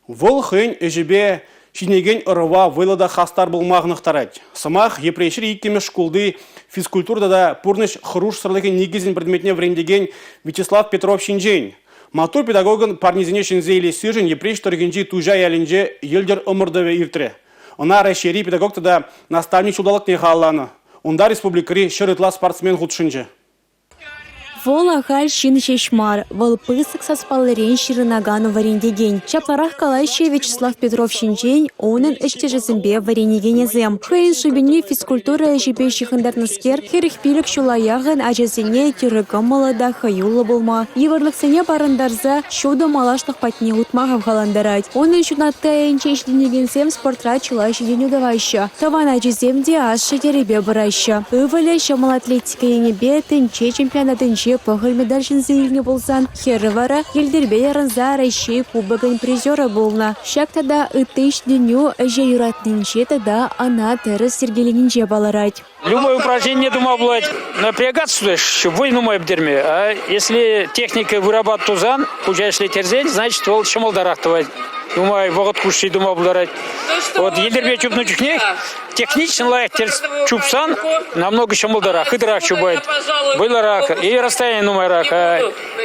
Вӑл хӑйӗн ӗҫӗпе ҫитӗнекен ӑрӑва вӑйлӑ та хастар пулма хӑнӑхтарать. Сӑмах Йӗпреҫри иккӗмӗш шкулти физкультура тата пурнӑҫ хӑрушсӑрлӑхӗн никӗсӗн предметне вӗрентекен Вячеслав Петров ҫинчен. Маттур педагогӑн парнисене ҫӗнсе илессишӗн Йӗпреҫ тӑрӑхӗнчи Туҫа ялӗнче йӗлтӗр ӑмӑртӑвӗ иртрӗ. Ӑна Раҫҫейри педагог тата наставник ҫулталӑкне халалланӑ. Унта республикӑри 100 ытла спортсмен хутшӑнчӗ. Вӑл ахаль ҫын ҫеҫ мар, вӑл пысӑк саспаллирен ҫырӑнакан вӗрентекен. Ҫапларах калаҫҫӗ Вячеслав Петров ҫинчен унӑн ӗҫтешӗсемпе вӗренекенӗсем. Хӑйӗн шӑпине физкультура ӗҫӗпе ҫыхӑнтарнӑскер 45 ҫула яхӑн ачасене тӳрӗ кӑмӑллӑ та хӑюллӑ пулма, йывӑрлӑхсене парӑнтарса ҫутӑ малашлӑх патне утма хавхалантарать. Унӑн ҫунатти айӗнче ҫитӗнекенсем спортра чылай ҫитӗнӳ тӑваҫҫӗ. Тӑван ачисем те ашшӗ йӗрӗпе пыраҫҫӗ. Ывӑлӗ ҫӑмӑл атлетика енӗпе тӗнче чемпионатӗнче пӑхӑр медаль ҫӗнсе илнӗ пулсан, хӗрӗ вара йӗлтӗрпе ярӑнса Раҫҫей Кубокӗн призерӗ пулнӑ. Ҫак тата ытти ҫитӗнӳ ӗҫе юратнинче тата ӑна тӗрӗс йӗркеленинче палӑрать. Любое упражнение тума пулать. Напрягаться вӑй нумай пӗтерме. А если техника вырабат тусан, пуҫа ӗҫлеттерсен, значит, вӑл ҫӑмӑлтарах тӑвать. Нумай вӑхӑт хушши тума пултарать. Вот йӗлтӗрпе чупнӑ чухне технично лайӑх чупсан намного ҫӑмӑлтарах, хытӑрах чупать, вӑйлӑрах и расстояние нумайрах.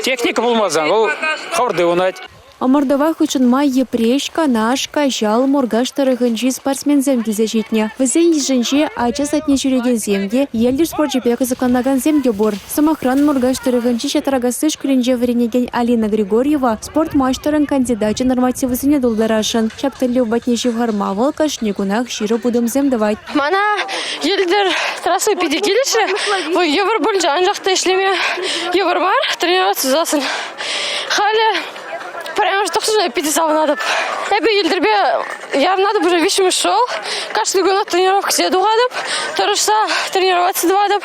Техника пулмасан вӑл хӑвӑрт ывӑнать. Ӑмӑртӑва хутшӑнма Йӗпреҫ, Канаш, Каҫал, Муркаш тӑрӑхӗнчи спортсменсем килсе ҫитнӗ. Вӗсен йышӗнче ача садне ҫӳрекенсем те, йӗлтӗр спорчӗпе кӑсӑкланакансем те пур. Сӑмахран, Муркаш тӑрӑхӗнчи Ҫатракасси шкулӗнче вӗренекен Алина Григорьева спорт маҫтӑрӗн кандидачӗн нормативӗсене тултарасшӑн. Ҫак тӗллев патне ҫывхарма вӑл кашни кунах ҫирӗп утӑмсем тӑвать. Мана йӗлтӗр трасси питӗ килӗшрӗ. Вӑл йывӑр пулчӗ, анчах та ӗҫлеме йывӑр мар, тренироваться тусассӑн. Халӗ пӗрремӗш тухнӑшӑн питӗ савӑнатӑп. Эпӗ йӗлтӗрпе ярӑнатӑп уже виҫҫӗмӗш ҫул. Кашни кунах тренировкӑсене тухатӑп, тӑрӑшса тренироваться тӑватӑп.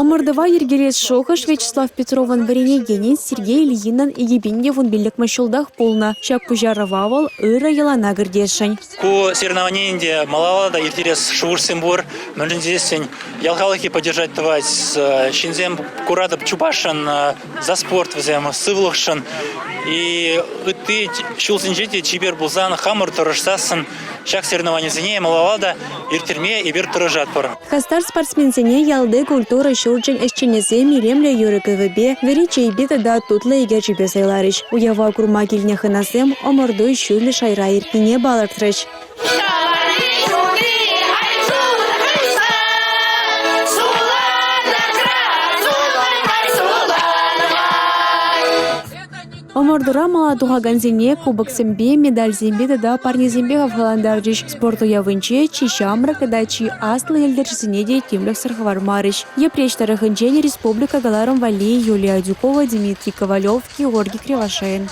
Ӑмӑртӑва йӗркелес шухӑш Вячеслав Петровӑн вӗренекенӗн Сергей Ильинӑн 2015 ҫултах пулнӑ. Ҫак пуҫарӑва вӑл ырӑ йӑлана кӗртесшӗн. Ку соревнование ӗнтӗ малалла та ирттерес шухӑшсем пур. Мӗншӗн тесессӗн ял халӑхӗ поддержать тӑвать, ҫынсем куратӑп чупасшӑн, за спорт вӗсем, сывлӑхшӑн. И ытти ҫулсенче те чипер пулсан, хамӑр тӑрӑшсассӑн ҫак соревнованисене малалла та ирттерме эпир тӑрӑшатпӑр. Хастар спортсменсене ялти культура ҫурчӗн ӗҫченӗсем илемлӗ юрӑ-кӗвӗпе, вӗри чейпе тата тутлӑ икерчӗпе сӑйларӗҫ. Уява курма килнӗ хӑнасем ӑмӑрту ҫӳллӗ шайра иртнине палӑртрӗҫ. Ӑмӑртура мала тухакансене кубоксемпе, медальсемпе тата парнесемпе хавхалантарчӗҫ. Спорт уявӗнче чи ҫамрӑк тата чи аслӑ йӗлтӗрҫӗсене те тимлӗхсӗр хӑвармарӗҫ. Йӗпреҫ тӑрӑхӗнчен республика кӑларӑм валли Юлия Адюкова, Дмитрий Ковалев, Георгий Кривошеин.